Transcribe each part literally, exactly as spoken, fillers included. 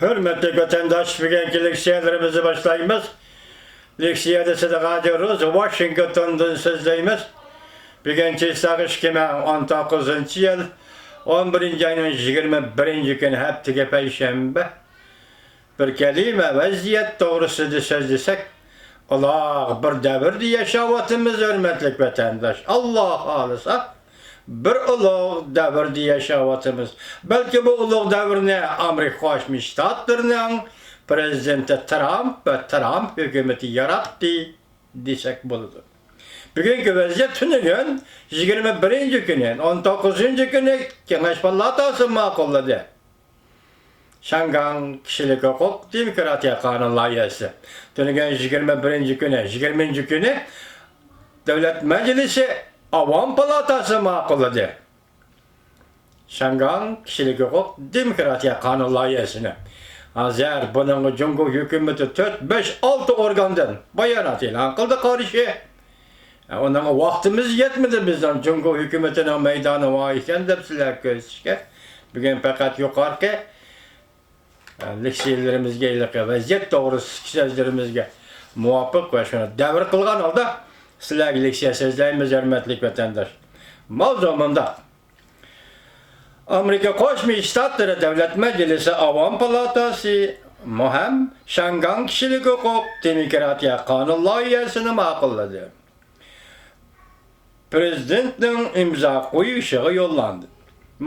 ھۆرمەتلىك ۋەتەنداش، بۈگۈنكى لېكسىيەلىرىمىزنى باشلايمىز. لېكسىيەدە سىدىق ھاجى روز ۋاشىنگتوندىن سۆزلەيمىز. بۈگۈن چېسلاق ئىككى مىڭ ئون توققۇزىنچى يىل ئون بىرىنچى ئاينىڭ يىگىرمە بىرىنچى كۈنى، ھەپتىگە پەيشەنبە. بىر كەلىمە ۋەزىيەت توغرىسىدا سۆزلىسەك، ئۇلۇغ بىر دەۋردە ياشاۋاتىمىز، ھۆرمەتلىك ۋەتەنداش. ئاللا خالىسا، بىر ئۇلۇغ دەۋردە ياشاۋاتىمىز. بەلكى بۇ ئۇلۇغ دەۋرنى ئامېرىكا قوشما شتاتلىرىنىڭ پىرېزىدېنتى ترامپ ۋە ترامپ ھۆكۈمىتى ياراتتى دېسەك بولىدۇ. بۈگۈنكى ۋەزىيەت تۈنۈگۈن، يىگىرمە بىرىنچى كۈنى، ئون توققۇزىنچى كۈنى كېڭەش پالاتاسى ماقۇللىدى. شياڭگاڭ كىشىلىك ھوقۇق دېموكراتىيە قانۇن لايىھەسى. تۈنۈگۈن يىگىرمە بىرىنچى كۈنى، يىگىرمىنچى كۈنى دۆلەت مەجلىسى ئاۋام پالاتاسى ماقۇللىدى شياڭگاڭ كىشىلىك ھوقۇق دېموكراتىيە قانۇن لايىھەسىنى. ھازىر بۇنىڭغا جۇڭگو ھۆكۈمىتى تۆت، بەش، ئالتە ئورگاندىن بايانات ئېلان قىلدى قارشى. ئۇنىڭغا ۋاقتىمىز يەتمىدى بىزنىڭ جۇڭگو ھۆكۈمىتىنىڭ مەيدانى ۋاي ئىكەن دەپ سىلەرگە كۆرسىتىشكە. بۈگۈن پەقەت يۇقىرىقى، ئە، لېكسىيەلىرىمىزگە، ھېلىقى ۋەزىيەت توغرىسىدىكى سۆزلىرىمىزگە مۇۋاپىق ۋە شۇنى دەۋر قىلغان ھالدا سىلەرگە لېكسىيە سۆزلەيمىز، ھۆرمەتلىك ۋەتەنداش. ماۋزۇ مۇنداق. ئامېرىكا قوشما شتاتلىرى دۆلەت مەجلىسى ئاۋام پالاتاسى مۇھىم شياڭگاڭ كىشىلىك ھوقۇق دېموكراتىيە قانۇن لايىھەسىنى ماقۇللىدى. پىرېزىدېنتنىڭ ئىمزا قويۇشىغا يوللاندى.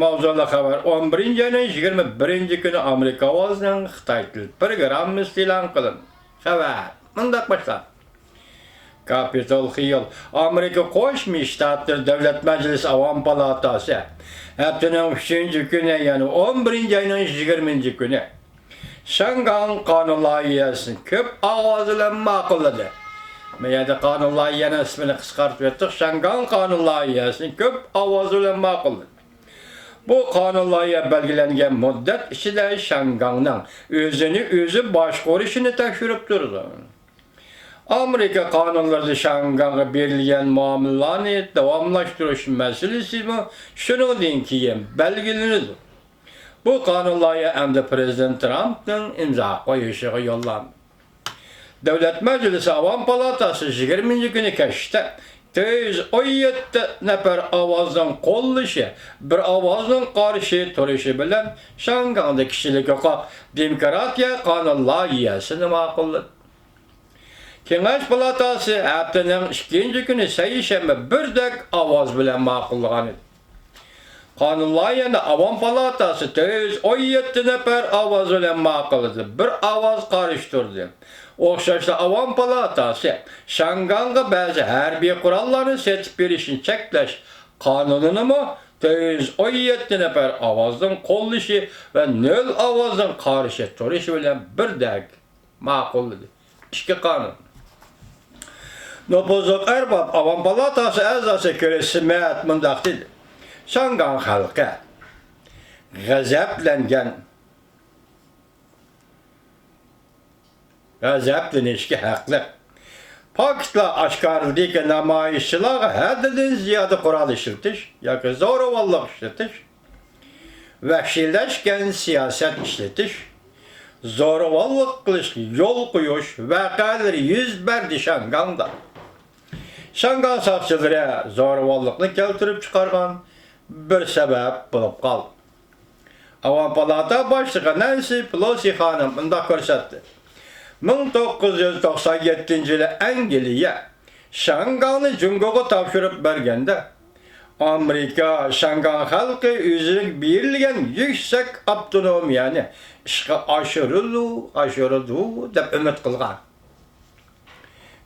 ماۋزۇلۇق خەۋەر ئون بىرىنچى ئاينىڭ يىگىرمە بىرىنچى كۈنى ئامېرىكا ئاۋازىنىڭ خىتاي تىل پروگراممىسىدا ئېلان قىلىندى. خەۋەر مۇنداق باشلاندى. كاپىتول خىل، ئامېرىكا قوشما شتاتلىرى دۆلەت مەجلىسى ئاۋام پالاتاسى ھەپتىنىڭ ئۈچىنچى كۈنى، يەنى ئون بىرىنچى ئاينىڭ يىگىرمىنچى كۈنى شياڭگاڭ قانۇن لايىھەسىنى كۆپ ئاۋاز بىلەن ماقۇللىدى. بۇ يەردە قانۇن لايىھەنىڭ ئىسمىنى قىسقارتىپ ئۆتتۇق. شياڭگاڭ قانۇن لايىھەسىنى كۆپ ئاۋاز بىلەن ماقۇللىدى. بۇ قانۇن لايىھە بەلگىلەنگەن مۇددەت ئىچىدە شياڭگاڭنىڭ ئۆزىنى ئۆزى باشقۇرۇشىنى تەكشۈرۈپ تۇرىدۇ. ئامېرىكا قانۇنلىرىدا شياڭگاڭغا بېرىلگەن مۇئامىلىلەرنى داۋاملاشتۇرۇش مەسىلىسىمۇ شۇنىڭدىن كېيىن بەلگىلىنىدۇ. بۇ قانۇن لايىھە ئەمدى پىرېزىدېنت ترامپنىڭ ئىمزا قويۇشىغا يوللاندى. دۆلەت مەجلىسى ئاۋام پالاتاسى يىگىرمىنچى كۈنى كەچتە تۆت يۈز ئون يەتتە نەپەر ئاۋازنىڭ قوللىشى، بىر ئاۋازنىڭ قارشى تۇرۇشى بىلەن شياڭگاڭدا كىشىلىك ھوقۇق دېموكراتىيە قانۇن لايىھەسىنى ماقۇللىدى. كېڭەش پالاتاسى ھەپتىنىڭ ئىككىنچى كۈنى سەيشەنبە بىردەك ئاۋاز بىلەن ماقۇللىغان ئىدى. قانۇن لايىھەنى ئاۋام پالاتاسى تۆت يۈز ئون يەتتە نەپەر ئاۋاز بىلەن ماقۇللىدى، بىر ئاۋاز قارشى تۇردى. ئوخشاشلا ئاۋام پالاتاسى شياڭگاڭغا بەزى ھەربىي قوراللارنى سېتىپ بېرىشنى چەكلەش قانۇنىنىمۇ تۆت يۈز ئون يەتتە نەپەر ئاۋازنىڭ قوللىشى ۋە نۆل ئاۋازنىڭ قارشى تۇرۇشى بىلەن بىردەك ماقۇللىدى. ئىككى قانۇن. نوپۇزلۇق ئەرباب، ئاۋام پالاتاسى ئەزاسى كىرىس سمىت مۇنداق دېدى: شياڭگاڭ خەلقى غەزەپلەنگەن، غەزەپلىنىشكە ھەقلىق. پاكىتلار ئاشكارىلىدىكى، نامايىشچىلارغا ھەددىدىن زىيادە قورال ئىشلىتىش ياكى زورىۋاللىق ئىشلىتىش، ۋەھشىيلەشكەن سىياسەت ئىشلىتىش، زورىۋاللىق قىلىشقا يول قويۇش ۋەقەلىرى يۈز بەردى شياڭگاڭدا. شياڭگاڭ ساقچىلىرى زورىۋاللىقنى كەلتۈرۈپ چىقارغان بىر سەۋەب بولۇپ قالدى. ئاۋام پالاتا باشلىقى نەنسى پېلوسى خانىم مۇنداق كۆرسەتتى: مىڭ توققۇز يۈز توقسان يەتتىنچى يىلى ئەنگلىيە شياڭگاڭنى جۇڭگوغا تاپشۇرۇپ بەرگەندە، ئامېرىكا شياڭگاڭ خەلقى ئۆزىگە بېرىلگەن يۈكسەك ئاپتونومىيەنى ئىشقا ئاشۇرىدۇ، ئاشۇرىدۇ دەپ ئۈمىد قىلغان.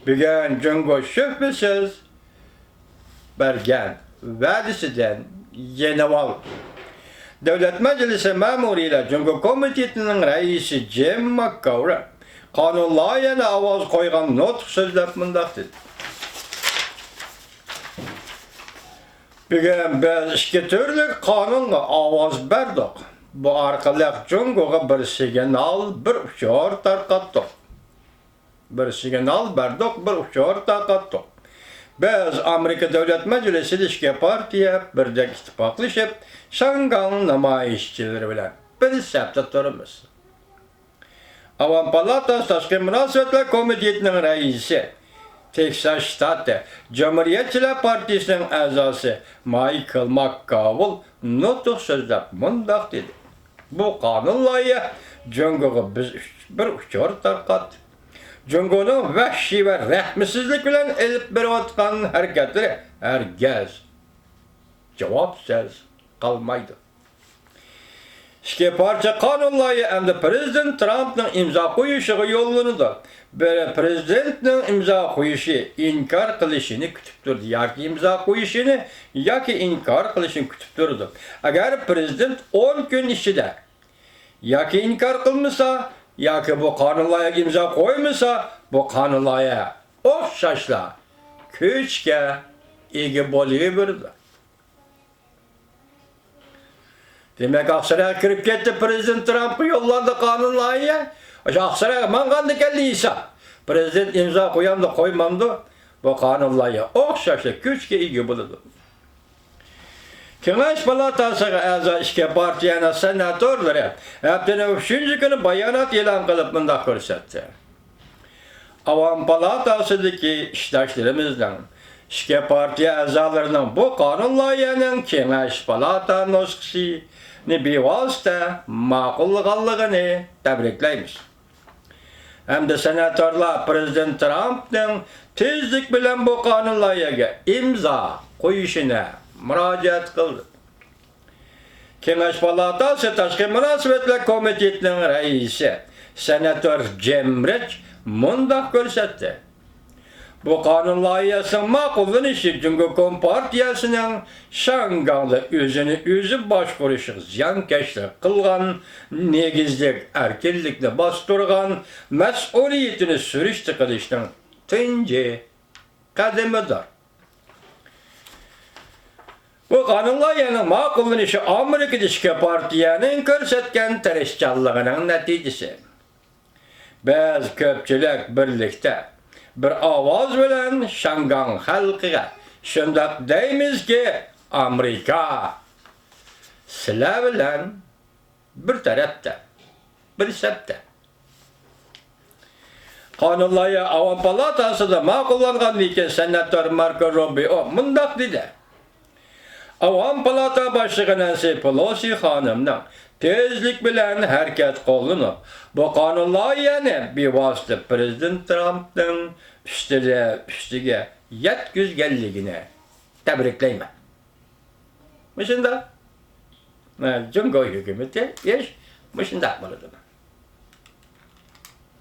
بۈگۈن جۇڭگو شۈبھىسىز بەرگەن ۋەدىسىدىن يېنىۋالدى. دۆلەت مەجلىسى مەمۇرىيلار جۇڭگو كومىتېتىنىڭ رەئىسى جىم ماككاۋرا قانۇن لايىھەنى ئاۋاز قويغان نۇتۇق سۆزلەپ مۇنداق دېدى: بۈگۈن بىز ئىككى تۈرلۈك قانۇنغا ئاۋاز بەردۇق. بۇ ئارقىلىق جۇڭگوغا بىر سىگنال، بىر ئۇچۇر تارقاتتۇق. بىر سىگنال بەردۇق، بىر ئۇچۇر تارقاتتۇق. بىز ئامېرىكا دۆلەت مەجلىسىدە ئىككى پارتىيە بىردەك ئىتتىپاقلىشىپ، شياڭگاڭ نامايىشچىلىرى بىلەن بىر سەپتە تۇرىمىز. ئاۋام پالاتاسى تاشقى مۇناسىۋەتلەر كومىتېتىنىڭ رەئىسى، تېكساس شتاتى جۇمھۇرىيەتچىلەر پارتىيىسىنىڭ ئەزاسى مايكل ماكگاۋېل نۇتۇق سۆزلەپ مۇنداق دېدى: «بۇ قانۇن لايىھە جۇڭگوغا بىز ئۈچ-، بىر ئۇچۇر تارقاتتى. جۇڭگونىڭ ۋەھشىي ۋە رەھمسىزلىك بىلەن ئېلىپ بېرىۋاتقان ھەرىكەتلىرى ھەرگىز جاۋابسىز قالمايدۇ.» ئىككى پارچە قانۇن لايىھە ئەمدى پىرېزىدېنت ترامپنىڭ ئىمزا قويۇشىغا يوللىنىدۇ. بىرى پىرېزىدېنتنىڭ ئىمزا قويۇشى، ئىنكار قىلىشىنى كۈتۈپ تۇرىدۇ ياكى ئىمزا قويۇشىنى ياكى ئىنكار قىلىشىنى كۈتۈپ تۇرىدۇ. ئەگەر پىرېزىدېنت ئون كۈن ئىچىدە ياكى ئىنكار قىلمىسا، ياكى بۇ قانۇن لايىھەگە ئىمزا قويمىسا، بۇ قانۇن لايىھە ئوخشاشلا كۈچكە ئىگە بولۇۋېرىدۇ. دېمەك، ئاقسارايغا كىرىپ كەتتى، پىرېزىدېنت ترامپقا يوللاندى قانۇن لايىھە. ئاشۇ ئاقسارايغا ماڭغاندىكەن دېيسا، پىرېزىدېنت ئىمزا قويامدۇ، قويمامدۇ، بۇ قانۇن لايىھە ئوخشاشلا كۈچكە ئىگە بولىدۇ. كېڭەش پالاتاسىغا ئەزا ئىككى پارتىيەنىڭ سېناتورلىرى ھەپتىنىڭ ئۈچىنچى كۈنى بايانات ئېلان قىلىپ مۇنداق كۆرسەتتى: ئاۋام پالاتاسىدىكى ئىشداشلىرىمىزنىڭ، ئىككى پارتىيە ئەزالىرىنىڭ بۇ قانۇن لايىھەنىڭ كېڭەش پالاتا نۇسخىسىنى بىۋاسىتە ماقۇللىغانلىقىنى تەبرىكلەيمىز. ھەمدە سېناتورلار پىرېزىدېنت ترامپنىڭ تېزلىك بىلەن بۇ قانۇن لايىھەگە ئىمزا قويۇشىنى مۇراجىئەت قىلدى. كېڭەش پالاتاسى تاشقى مۇناسىۋەتلەر كومىتېتىنىڭ رەئىسى، سېناتور جىم رىچ مۇنداق كۆرسەتتى: بۇ قانۇن لايىھەسىنىڭ ماقۇللىنىشى جۇڭگو كومپارتىيەسىنىڭ شياڭگاڭدا ئۆزىنى ئۆزى باشقۇرۇشىغا زىيانكەشلىك قىلغان نېگىزلىك ئەركىنلىكنى باستۇرغان مەسئۇلىيىتىنى سۈرۈشتە قىلىشنىڭ تۇنجى قەدىمىدۇر. بۇ قانۇن لايىھەنىڭ ماقۇللىنىشى ئامېرىكىدا ئىككى پارتىيەنىڭ كۆرسەتكەن تىرىشچانلىقىنىڭ نەتىجىسى. بىز كۆپچىلىك بىرلىكتە بىر ئاۋاز بىلەن شياڭگاڭ خەلقىگە شۇنداق دەيمىزكى، ئامېرىكا سىلەر بىلەن بىر تەرەپتە، بىر سەپتە. قانۇن لايىھە ئاۋام پالاتاسىدا ماقۇللانغاندىن كېيىن، سېناتور ماركو روبىئو مۇنداق دېدى: ئاۋام پالاتا باشلىقى نەنسى پېلوسى خانىمنىڭ تېزلىك بىلەن ھەرىكەت قوللىنىپ، بۇ قانۇن لايىھەنى بىۋاسىتە پىرېزىدېنت ترامپنىڭ ئۈستىدە، ئۈستىگە يەتكۈزگەنلىكىنى تەبرىكلەيمەن. مۇشۇنداق. مانا جۇڭگو ھۆكۈمىتى ئىش مۇشۇنداق بولىدۇ.